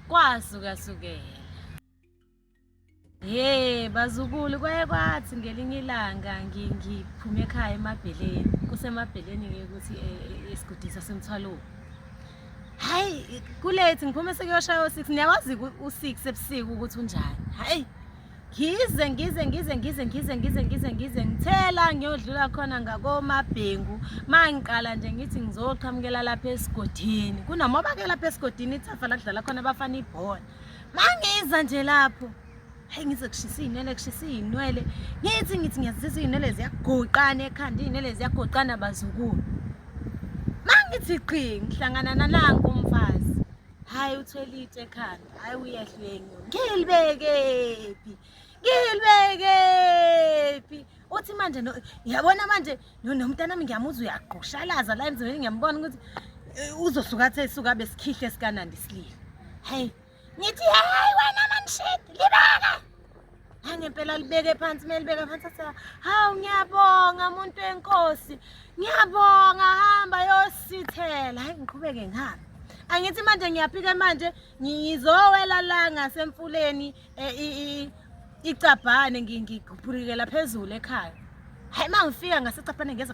Kwasukasukela. Hey bazukulu kwaye kwathi ngelinye ilanga ngiphume ekhaya emabheleni kusemabheleni ke ukuthi eh, esigodini sasemthwalweni hayi kulethi ngiphume sekuyoshaya u-six niyawazi u-six ebusuku ukuthi unjani hayi ngize ngize ngize ngize ngize ngize ngize ngize ngithela ngiyodlula khona ngakomabhengu ma ngiqala nje ngithi ngizoqhamukela lapha esigodini kunamoba-ke lapha esigodini ithafa la kudlala khona abafana ibhola Mangiza nje lapho hayi ngize kushisa iy'nwele kushisa iy'nwele ngithi ngithi ngiyazizwa iy'nwele ziyagoqana ekhanda iy'nwele ziyagoqana bazukulu mangithi qhi ngihlangana nanangu umfazi hhayi uthwele itshe ekhanda hhayi uyehla uyenyuka ngilibekephi ngilibekephi uthi manje yabona manje nomntanami ngiyamuzwa uyagqushalaza la emzimbeni ngiyambona ukuthi eh, uzosuka athi esuka besikhihle sikanandi isililo hey ngithi hey wena manshit libeka hayi ngempela libeke phansi kumele libeke phansi athi hawu ngiyabonga muntu wenkosi ngiyabonga hamba yosithela hayi ngiqhubeke ngihambe angithi manje ngiyaphika manje ngizowela la ngasemfuleni eh, icabhane ngikhuphukela phezulu ekhaya hayi uma ngifika ngasecabhane ngeza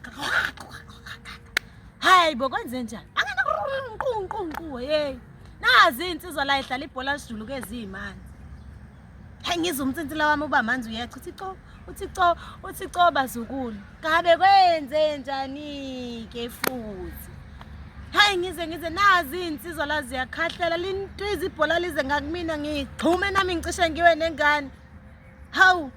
hayi bo kwenze njani angenaqunqunqu hey nazi iy'nsizwa la idlala ibhola zijuluke eziyimanzi hayi ngizwe umnsinsila wami uba manzi uyecha uthi co uthi co uthi co bazukulu ngabe kwenze njani-ke futhi hayi ngize ngize nazi iy'nsizwa la ziyakhahlela lintwiza ibhola lize ngakumina ngigxume nami ngicishe ngiwe nengane hawu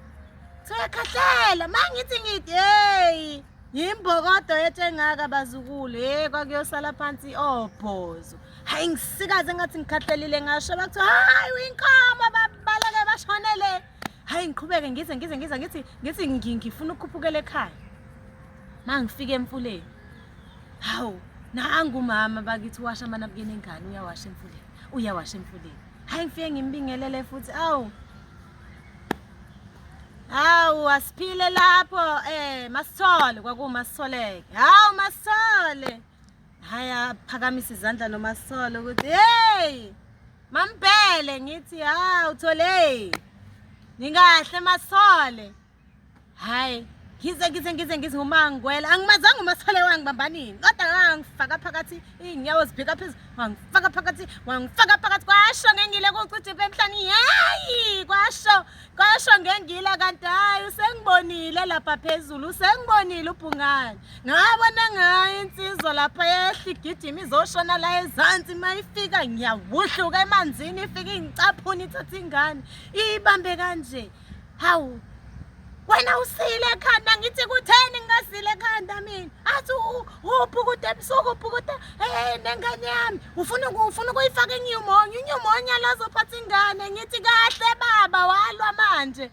Seyakhahlela mangithi ngithi hey yimbokodo yetshengaka bazukulu hey kwakuyosala phansi obhozo hayi ngisikaze ngathi ngikhahlelile ngasho bakuthiwa hayi uyinkomo babaleke bashonele hayi ngiqhubeke ngize ngize ngize ngithi ngithi ngifuna ukukhuphukela ekhaya mangifika emfuleni hawu nangu umama bakithi washa amanabukeni engane uyawasha emfuleni uyawasha emfuleni hayi ngifike ngimbingelele futhi awu Hawu asiphile lapho eh masithole kwakumasitholeke. Hawu masithole. Haya phakamisa izandla nomasithole ukuthi hey Mambhele ngithi hawu thole. Ningahle masithole. Hayi ngize ngize ngize ngize umangwela angimazanga umasithole wangibamba nini kodwa ngangifaka phakathi iy'nyawo zibheka phezulu wangifaka phakathi wangifaka phakathi kwasho ngengile kucijipha emhlane yeyi kwasho kwasho ngengila kanti hayi usengibonile lapha phezulu usengibonile ubhungane ngabona ngayo insizwa lapha yehla igijima izoshona la ezansi uma ifika ngiyawuhluka emanzini ifike ingicaphuna ithatha ingane iyibambe kanje Hawu. Wena usile ekhanda ngithi kutheni ngingasile ekhanda mina. Athi ubhukuda ebusuku ubhukuda hey nengane yami. Ufuna ufuna ukuyifaka inyumonya, inyumonya lazophatha ingane ngithi kahle baba walwa manje.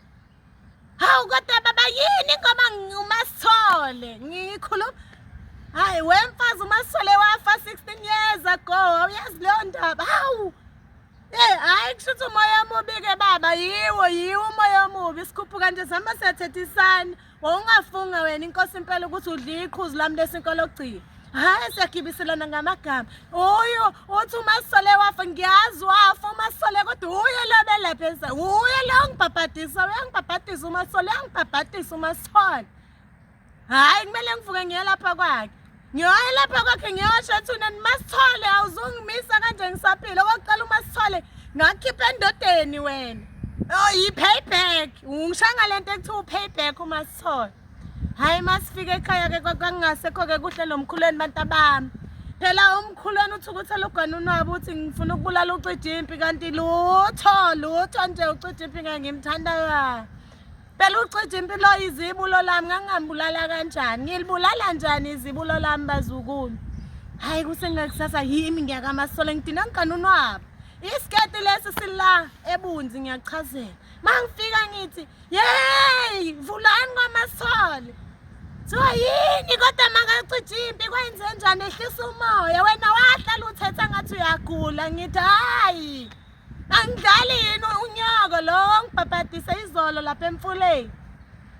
Hawu kodwa baba yini ngoba ngiumasithole ngikhuluma Hayi wemfazi uMasithole wafa 16 years ago awuyazi leyo ndaba hawu Hey, hayi kusho ukuthi umoya omubi-ke baba yiwo yiwo umoya omubi sikhuphuka nje sihamba siyathethisana wawungafunga wena inkosi impela ukuthi udla iqhuzu lami lesinkwa lokugcina hhayi siyagibiselana ngamagama uyu uthi umasole wafa ngiyazi wafa umasole kodwa uye lo belapha eza uye lo ngibhabhadisa uyangibhabhadisa umasole uyangibhabhadisa umasole Hayi kumele ngivuke ngiye lapha kwakhe. Ngiyoya lapha kwakhe ngiyosho ethuneni Masithole awuzungimisa kanje ngisaphila. Okokuqala uMasithole ngakukhipha endodeni wena. Oh yi-payback. Ungishanga lento ekuthiwa u-payback uMasithole. Hayi masifika ekhaya ke kwakungasekho ke kuhle nomkhulweni bantu abami. Phela umkhulu wena uthukuthela ugane unwabu uthi ngifuna ukubulala uCijimpi kanti lutho lutho nje uCijimpi ngangimthanda kabi. Phela uCijimpi lo izibulo lami ngangingambulala kanjani? Ngilibulala njani izibulo lami bazukulu? Hayi kusengakusasa yimi ngiyakamasole ngidina ngigane unwabu. Isiketi lesi sila ebunzi ngiyachazela. Mangifika ngithi Yey, vulani kwamasole. Kuthiwa yini kodwa makacija impi kwenze njani ehlisa umoya wena wahlala uthetha ngathi uyagula ngithi hayi angidlali yini unyoko lo ongibhabhadise izolo lapha emfuleni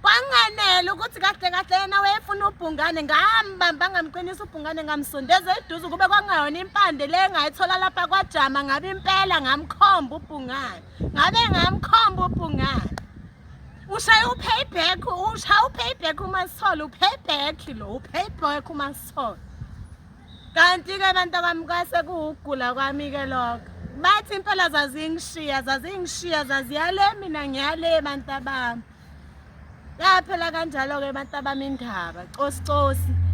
kwanganele ukuthi kahle kahle yena wayefuna ubhungane ngambamba ngamqinisa ubhungane ngamsondeza eduze kube kwangayona impande le engayithola lapha kwajama ngabe impela ngamkhomba ubhungane ngabe ngamkhomba ubhungane ushaya upayback ushaya upayback uma sithola upayback lo upayback uma sithola kanti-ke bantu kwami kwase kuwukugula kwami-ke lokho bathi impela zazingishiya zazingishiya zaziyale mina ngiyale bantu abami yaphela kanjalo-ke bantu abami indaba cosi cosi.